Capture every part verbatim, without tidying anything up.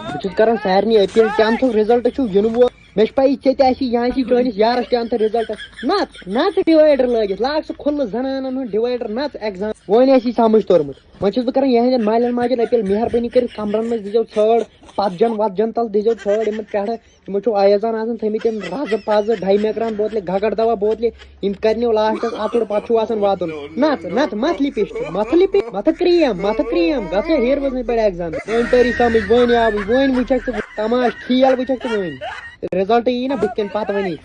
بہٕ چھُس کران سارنٕے اپیل، ٹینتھُک رِزلٹ چھُ یِنہٕ وول۔ مےٚ چھِ پَیی، ژےٚ تہِ آسی، یہِ آسی چٲنِس یارَس ٹینتھٕ رِزلٹَس۔ نَژ، نَژ ڈِوایڈَر لٲگِتھ، لاگ سُہ کھُلہٕ زَنانَن ہُنٛد ڈِوایڈَر، نَژ ایٚگزام۔ وۄنۍ آسی سَمٕجھ توٚرمُت۔ وۄنۍ چھُس بہٕ کران یِہٕنٛدٮ۪ن مالٮ۪ن ماجٮ۪ن اپیل، مہربٲنی کٔرِتھ کمرَن منٛز دیٖزیو ژھٲڑ، پَتجَن وَتجَن تَل دیٖزیو ژھٲڑ، یِمَن پٮ۪ٹھٕ یِمو چھُ ایازان آسان تھٲمٕتۍ یِم رزٕ پزٕ ڈاے میکران بوتلہِ، گگر دوا بوتلہِ، یِم کرنیو لاسٹس اکُر، پتہٕ چھُو آسان واتُن۔ نژ نژ، متھ لِپسٹک، متھ لِپسٹک، متھ کریم، متھ کریم، گژھو ہیروَس نِش پٲٹھۍ ایگزام۔ وۄنۍ تٔری سمجھ، وۄنۍ آو، وۄنۍ وٕچھکھ ژٕ تماش کھیل، وٕچھکھ ژٕ وۄنۍ۔ رِزلٹ یی نہ بٕتھِ کَنۍ پتہٕ وۄنی۔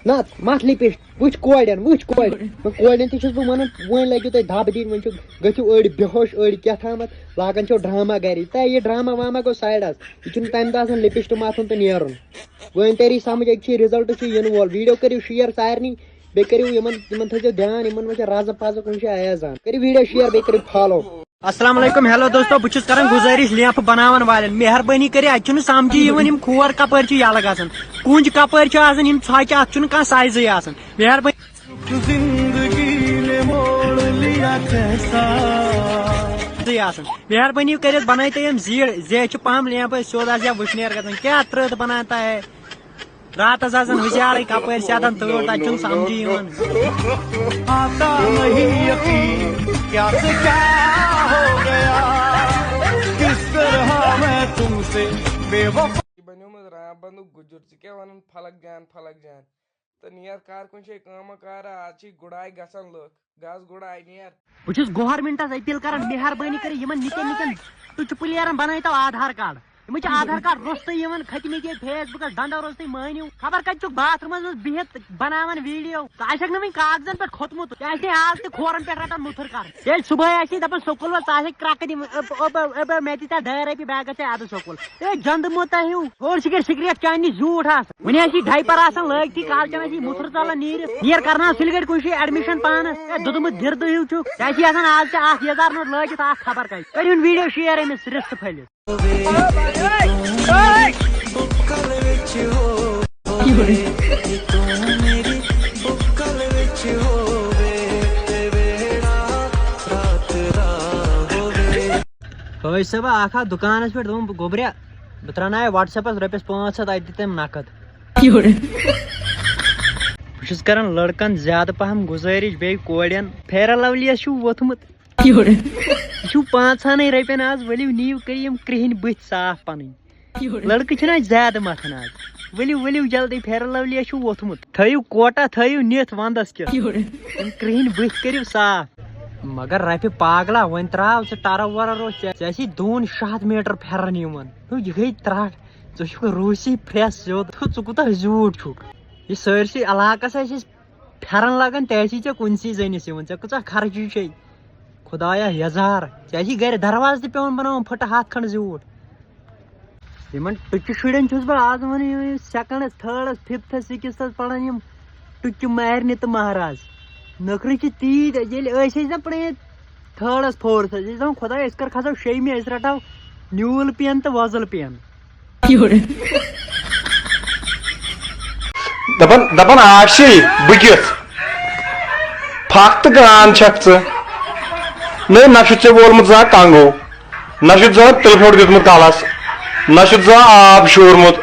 نژ، متھ لِپسٹک، وٕچھ کورٮ۪ن، وٕچھ کورٮ۪ن۔ وۄنۍ کورٮ۪ن تہِ چھُس بہٕ وَنان، وۄنۍ لٔگِو تُہۍ دَبہٕ دِنۍ، وۄنۍ چھُ، گٔژھِو أڑۍ بے ہوش، أڑۍ کیٛاہ تامَتھ، لاگان چھِو ڈرامہ گَرِ۔ تہٕ یہِ ڈرامہ وامہ گوٚو سایڈَس، یہِ چھُنہٕ تَمہِ دۄہ آسان لِپسٹک مَتھُن تہٕ نیرُن۔ وۄنۍ تٔری سَمٕجھ، أکۍ چھِ رِزلٹ چھُ یِنہٕ وول۔ ویٖڈیو کٔرِو شِیَر سارنٕے، بیٚیہِ کٔرِو یِمَن، یِمَن تھٲیزیو دھیان، یِمَن منٛز چھِ رَزٕ پَزٕ کُنہِ جایہِ ایازان۔ کٔرِو ویٖڈیو شِیَر، بیٚیہِ کٔرِو فالو۔ السلام علیکم، ہیلو دوستو، بہٕ چھُس کران گُزٲرِش لیمپہٕ بناون والٮ۪ن، مہربٲنی کٔرِتھ، اتہِ چھُنہٕ سمجھی یِوان یِم کھور کپٲرۍ چھِ یلہٕ گژھان، کُنج کپٲرۍ چھِ آسان، یِم ژھۄچہِ، اتھ چھُنہٕ کانٛہہ سایزٕے آسان۔ مہربٲنی۔ زندگی نے موڑ لیا کیسا۔ سایزٕے آسان۔ مہربٲنی کٔرِتھ بنٲیتو یِم زیٖٹھۍ، زیچھِ پہم لیمپہٕ سیوٚد آسہِ یا وٕشنیر گژھان۔ کیٛاہ ترٛٲتھ بناوان تۄہہِ؟ راتس آسان ہُشارٕے کپٲرۍ سیدن تۭر، تتہِ چھُنہٕ سمجھی یِوان۔ آتا نہیں یقین کیا سے کیا ہو گیا، کس طرح میں تم سے بے وفا۔ یہِ بنیومُت رام بندُک گُجُر، ژٕ کیٛاہ ونان پھلک جان، پھلک جان؟ تہٕ نیر کر کُنہِ جایہِ کٲمہ کارا، از چھِ گُڑاے گژھان لُکھ۔ گژھ گُڑاے نیر۔ بہٕ چھُس گورمنٹس اپیل کران، مہربٲنی کٔرِتھ یِمن نِکٮ۪ن نِکٮ۪ن ٹُچہِ پلیرن بنٲیتو آدھار کارڈ۔ یِمن چھِ آدھار کارڈ روٚستُے یِوان، ختمٕے گٔے فیس بُکس ڈنڈو روٚستُے، مٲنِو۔ خبر کتہِ چھُکھ باتھ روٗمس منٛز بِہِتھ بناوان ویڈیو۔ ژٕ آسکھ نہٕ وٕنہِ کاغذن پٮ۪ٹھ کھوٚتمُت، ژےٚ آسہِ آز تہِ کھورن پٮ۪ٹھ رٹان مُتھٕر کران۔ ییٚلہِ صبحٲے آسی دپان سکوٗل وَس، ژٕ آسکھ کرٛکھ دِوان، "اب، اب، اب، مےٚ دِ ژےٚ ڈاے رۄپیہِ، بہٕ ہٮ۪کہٕ ژےٚ اَدٕ سکوٗل۔" اے جندٕ موتا ہیوٗ، ہورٕ چھِ گٔرۍ سگریٹ چانہِ نِش زیوٗٹھ آسان۔ وٕنہِ آسی ڈایپر آسان لٲگتھی، کالچن آسی مُتھٕر ژلان نیٖرِتھ۔ نیر کرناو سُلہِ گٲڑۍ کُنہِ جایہِ ایڈمِشن پانس۔ اے دوٚدمُت دِردٕ ہیوٗ چھُکھ۔ ژےٚ آسی آسان آز تہِ اکھ یزار نوٹ لٲگِتھ، اکھ خبر کتہِ۔ کٔرِن ویڈیو شیئر أمِس رِستہٕ پھٔلِس۔ ٲسۍ سا بہٕ اکھ ہا دُکانَس پٮ۪ٹھ، دوٚپُن، "بہٕ گوٚبریا، بہٕ ترٛاوناوے WhatsApp-س رۄپیَس پانٛژھ ہَتھ، اَتہِ دِ تٔمۍ نقد۔" بہٕ چھُس کران لڑکن زیادٕ پہم گُزٲرِش، بیٚیہِ کورٮ۪ن، Fair and Lovely یَس چھُ ووٚتھمُت۔ یہِ چھُو پانٛژہَنٕے رۄپیَن آز، ؤلِو نِیِو، کٔرِو یِم کرٛہِنۍ بٕتھۍ صاف پنٕنۍ۔ لڑکہٕ چھِنہٕ اَسہِ زیادٕ متھان آز۔ ؤلِو، ؤلِو جلدی، Fair and Lovely یَس چھُ ووٚتھمُت۔ تھٲیِو کوٹا، تھٲیِو نِتھ ونٛدس کیُتھ۔ یِم کرٛہِنۍ بٕتھۍ کٔرِو صاف۔ مگر رۄپیہِ پاگلا، وۄنۍ ترٛاو ژٕ ٹرف ورف روز، ژےٚ، ژےٚ آسی دۄن شےٚ ہتھ میٖٹر پھٮ۪رن یِوان۔ ہیو، یہِ گٔے ترٛٹھ۔ ژٕ چھُکھ روٗسی پھرٛٮ۪س سیوٚد۔ تھُ، ژٕ کوٗتاہ زیوٗٹھ چھُکھ۔ یہِ سٲرسٕے علاقس آسہِ اَسہِ پھٮ۪رن لگان، تہِ آسی ژےٚ کُنسٕے زٔنِس یِوان۔ ژےٚ کۭژاہ خرچی چھے؟ خدایا یزار، ژےٚ آسی گرِ دروازٕ تہِ پٮ۪وان بناوُن پھٕٹہٕ ہتھ کھنٛڈ زیوٗٹھ۔ یِمن ٹُچہِ شُرٮ۪ن چھُس بہٕ آز ونان، یِم second-س، third-س، fifth-س، sixth-س پران یِم ٹُچہِ مارنہِ تہٕ مہراز۔ نخرٕ چھِ تیٖتۍ، ییٚلہِ أسۍ ٲسۍ نا پران third-س، fourth-س، أسۍ ٲسۍ دپان، "خدایا، أسۍ کر کھسو شیٚیمہِ، أسۍ رٹو نیوٗل پٮ۪ن تہٕ وۄزُل پٮ۪ن۔" دپان، دپان آشی، بہٕ کیُتھ؟ پھکھ تہٕ گان چھکھ ژٕ۔ نٔے نہ چھُتھ ژےٚ وولمُت زانٛہہ کنٛگو، نہ چھُتھ زانٛہہ تِلہٕ پھیوٚر دیُتمُت کلس، نہ چھُتھ زانٛہہ آب شوٗرمُت۔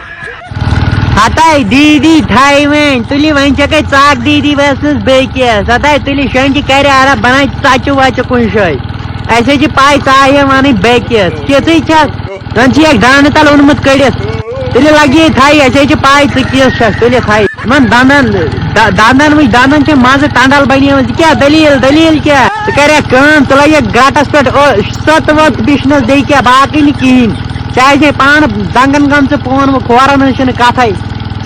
ہتاے دیٖدی تھایہِ وۄنۍ، تُلہِ وۄنۍ چھکے ژکھ دیٖدی ویسنس بیٚکِس۔ ہتاے تُلہِ شنٛڈِ کرِ عرب بناوِ ژچہِ وچہِ کُنہِ جایہِ۔ اسہِ ہے چھِ پاے ژاے ہے ونٕنۍ بیٚکِس، تِژٕے چھس۔ زن چھِ یکھ دانہٕ تل اوٚنمُت کٔڑِتھ۔ تُلہِ لگہِ یہِ تھایہِ، اسہِ ہے چھِ پاے ژٕ کِژھ چھکھ، تُلہِ تھایہِ۔ یِمن دندن، د-، دندن وٕچھ، دندن چھِ منٛزٕ ٹنڈل بنیمٕژ۔ یہِ کیٛاہ دٔلیٖل، دٔلیٖل کیٛاہ؟ ژٕ کریکھ کٲم، ژٕ لگیکھ گرٹس پٮ۪ٹھ، او، سۄتہٕ وۄتہٕ بِشنس، بیٚیہِ کیٛاہ، باقٕے نہٕ کِہیٖنۍ۔ ژےٚ آسہِ ہے پانہٕ دنگن گٔمژٕ پون وۄنۍ کھورن ہٕنٛز چھنہٕ کتھے۔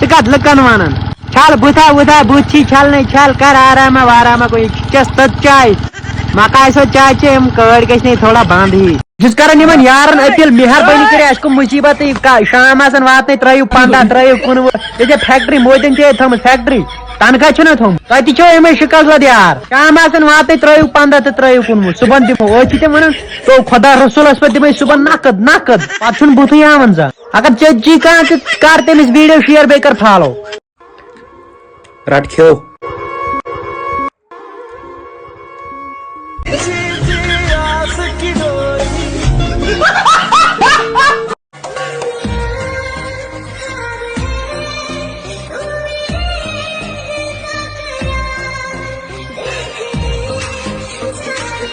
ژٕ کتھ لُکن ونان؟ چھل بُتھا وُتھا، بُتھ چھی چھلنے، چھل، کر آرامہ وارامہ، گوٚو یہِ چھس تٔژ چاے۔ مکاے سۄ چاے چے، یِم کٲڑۍ گژھِ نے تھوڑا بند ہی۔ بہٕ چھُس کران یِمن یارن اپیل، مہربٲنی کٔرِتھ، اَسہِ کُم مُصیبت، یہِ کا-، شام آسان واتنَے، ترٲیِو پنٛداہ، ترٲیِو کُنوُہ۔ یہِ چھےٚ فیکٹری، مودیَن چھے تھٲومٕژ فیکٹری، تنخواہ چھُنہ تھوٚمُت۔ تۄہہِ تہِ چھو یِمے شِکس لد یار، شام آسان واتنَے، ترٲیِو پنٛداہ تہٕ ترٲیِو کُنوُہ، صُبحن دِمو۔ أتھۍ چھِ تِم ونان، تو خۄدا رسولس پٮ۪ٹھ دِمے صُبحن نقد، نقد، پتہٕ چھُنہٕ بُتھٕے یِوان زانٛہہ۔ اگر ژےٚ جی کانٛہہ تہِ کر تٔمِس ویڈیو شیئر، بیٚیہِ کر فالو۔ رٹ کھیو۔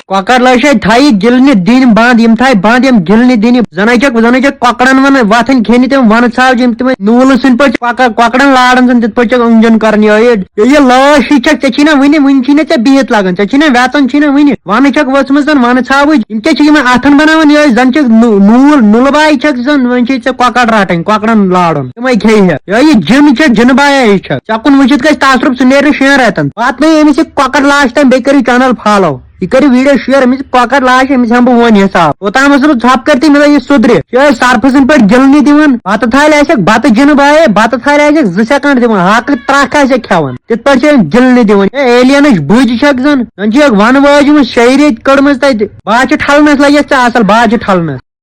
کۄکر لٲج ہے تھایہِ گِلنہِ دِنۍ بنٛد، یِم تھایہِ بنٛد یِم گِلنہِ دِنہِ۔ زَنَے چھَکھ، زَنَے چھَکھ کۄکرَن وَنان، وۄتھان کھیٚنہِ تِم وَنہٕ ژھاو، یِم تِمَے نوٗلہٕ سٕنٛدۍ پٲٹھۍ کۄکر، کۄکرَن لاران زَن تِتھ پٲٹھۍ چھَکھ اُنٛجَن کَران۔ یہِ، یہِ، یہِ لٲش ہِش چھَکھ، ژےٚ چھی نہ وٕنہِ، وٕنہِ چھی نہ ژےٚ بِہِتھ لَگان، ژےٚ چھی نہ وٮ۪ژَن چھی نہ وٕنہِ۔ وَنہٕ چھَکھ ؤژھمٕژ زَن وَنہٕ ژھاوٕج، یِم کیٛاہ چھِ یِمَن اَتھَن بَناوان؟ یہِ زَن چھِ نوٗ-، نوٗل، نُلہٕ باے چھَکھ زَن، وۄنۍ چھے ژےٚ کۄکر رَٹٕنۍ، کۄکرَن لارُن، تِمَے کھیٚیہِ ہے۔ یہِ، یہِ جِن چھَکھ، جِنہٕ بایا ہِش چھَکھ۔ ژےٚ کُن وٕچھِتھ گژھِ تعصُب، ژٕ نیرِ نہٕ شٮ۪ن رٮ۪تَن۔ واتنٲیِو أمِس یہِ کۄکر لاش تام، بیٚیہِ کٔرِو channel follow۔ یہِ کٔرِو video share، أمِس کۄکر لاش، أمِس ہٮ۪مہٕ بہٕ وۄنۍ حساب۔ اوٚتام ٲسٕس بہٕ ژھۄپہٕ کٔرتھٕے، مےٚ دوٚپ، یہِ سُدرِ۔ یہِ ٲسۍ سرپھٕ سٕنٛدۍ پٲٹھۍ گِلنہِ دِوان۔ بتہٕ تھالہِ آسٮ۪کھ، بتہٕ جِنہٕ بایے، بتہٕ تھالہِ آسٮ۪کھ زٕ second دِوان، ہاکہٕ ترٛکھ آسٮ۪کھ کھٮ۪وان۔ تِتھ پٲٹھۍ چھِ أمۍ گِلنہِ دِوان۔ ہے، alienٕچ بُج چھَکھ زن، زن چھِ یَکھ ونہٕ واجہِ منٛز شٲعری کٔڑمٕژ تتہِ۔ باجہِ ٹھلنس لگٮ۪کھ ژےٚ اصل، باجہِ ٹھلنس۔